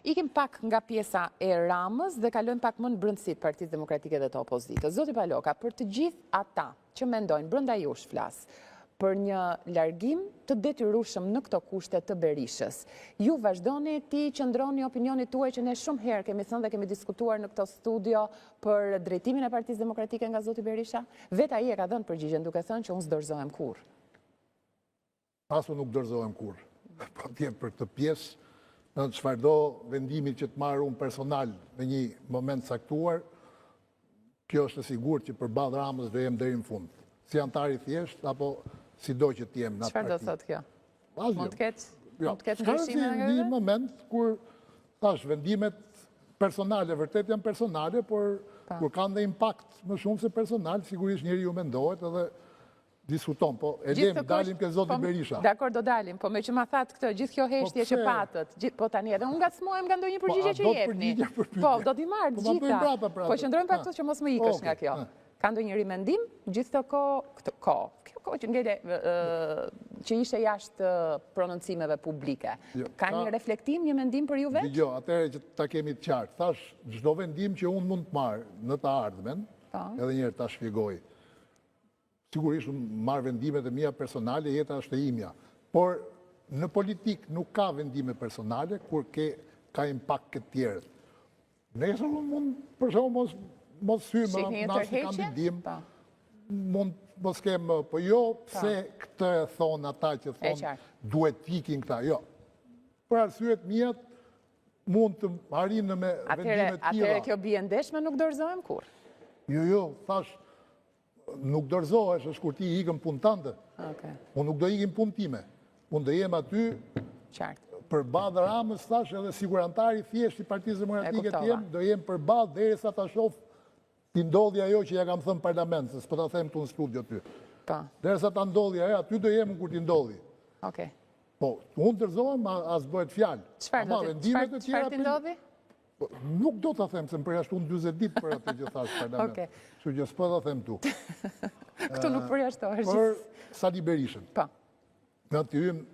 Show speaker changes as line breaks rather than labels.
Ikim pak nga pjesa e Ramës dhe kalojmë pak më në brendësi të Partisë Demokratike dhe të opozitës. Zoti Paloka, për të gjithë ata që mendojnë brenda jush flas, për një largim të detyrueshëm në këto kushte të Berishës. Ju vazhdoni t'i qëndroni opinionit tuaj që ne shumë herë kemi thënë dhe kemi diskutuar në këto studio për drejtimin e Partisë Demokratike nga zoti Berisha? Vetë ai e ka dhënë përgjigjen duke thënë që unë s'dorëzohem kurrë.
As unë nuk dorëzohem kurrë. Po të jem për këtë pjesë, në çfarëdo vendimi që të marr unë personal në një moment caktuar, kjo është e sigurt që përballë Ramës do jem deri në fund. Si anëtar i thjeshtë apo sido që të jem në atë
Çfarë do
parti.
thotë kjo?
Asgjë.
Mund të ketë
Jo,
mund të ketë
s'ka
ndryshime
rëndësi,
nga
Në një
kjo?
moment kur thash vendimet personale vërtet janë personale, por kur kanë dhe impakt më shumë se personal, sigurisht njeriu mendohet edhe diskuton, po e
Gjithë
lem,
këtë
dalim
kohë-
ke zoti
po,
Berisha.
Dakor, do dalim, po me që ma thatë këtë, gjithë kjo heshtje që
pse?
patët, po tani edhe unë ngacmohem nga ndonjë
Po,
përgjigje
a
që
do të
jepni.
përgjigje për pyetje?
Po, do t'i marr
Po,
të
ma bëjmë
gjitha.
prapa, prapa.
Po qëndrojmë pak
Ha.
këtu që mos më ikësh nga
Okej,
kjo.
ha.
Ka ndonjë rimendim gjithë këtë kohë, këtë kohë, kjo kohë që ngele që ishte jashtë prononcimeve publike.
Jo,
Ka një reflektim, një mendim për ju vetë?
Dëgjo, atëherë që ta kemi të qartë, thash çdo vendim që unë mund të marr në të ardhmen, edhe një herë ta shpjegoj. Sigurisht unë marr vendimet e mia personale, jeta është e imja. Por në politik nuk ka vendime personale kur ke ka impakt ke tjerët. Nesër unë mund, për shembull, mos mos hyj më
Shihni një
në asnjë
tërheqje?
kandidim,
Po.
mund mos kem, po jo pse këtë e thonë ata që thonë
qartë.
duhet t'ikin këta, jo. Për arsyet mia mund të arrijnë me
Atëherë,
vendime të tilla.
atëherë kjo bie ndesh me nuk dorëzohem kurrë.
Jo, jo, thash, nuk dorëzohesh, është kur ti ikën punë tënde.
Okej,
Unë nuk do ikim punë time. Unë do jem aty
qartë.
përballë Ramës, thash, edhe sikur antari thjesht i Partisë Demokratike të
kuptova.
jem, do jem përballë derisa ta shoh ti ndodhi ajo që ja kam thënë në parlament, se s'po ta them këtu në studio ty.
Po,
Derisa ta ndodhi ajo, aty do jem unë kur ti ndodhi.
okej.
Po, unë dorëzohem, as bëhet fjalë.
Çfarë do
Ama
ti
vendimet e
çfarë
tjera
çfarë ti ndodhi?
Po, nuk do ta them se më përjashtun 40 ditë për atë që thash në parlament.
Okej.
Kështu që s'po ta them tu.
Këtu nuk përjashtohesh.
Për Sali Berishën.
Po.
Në të hymë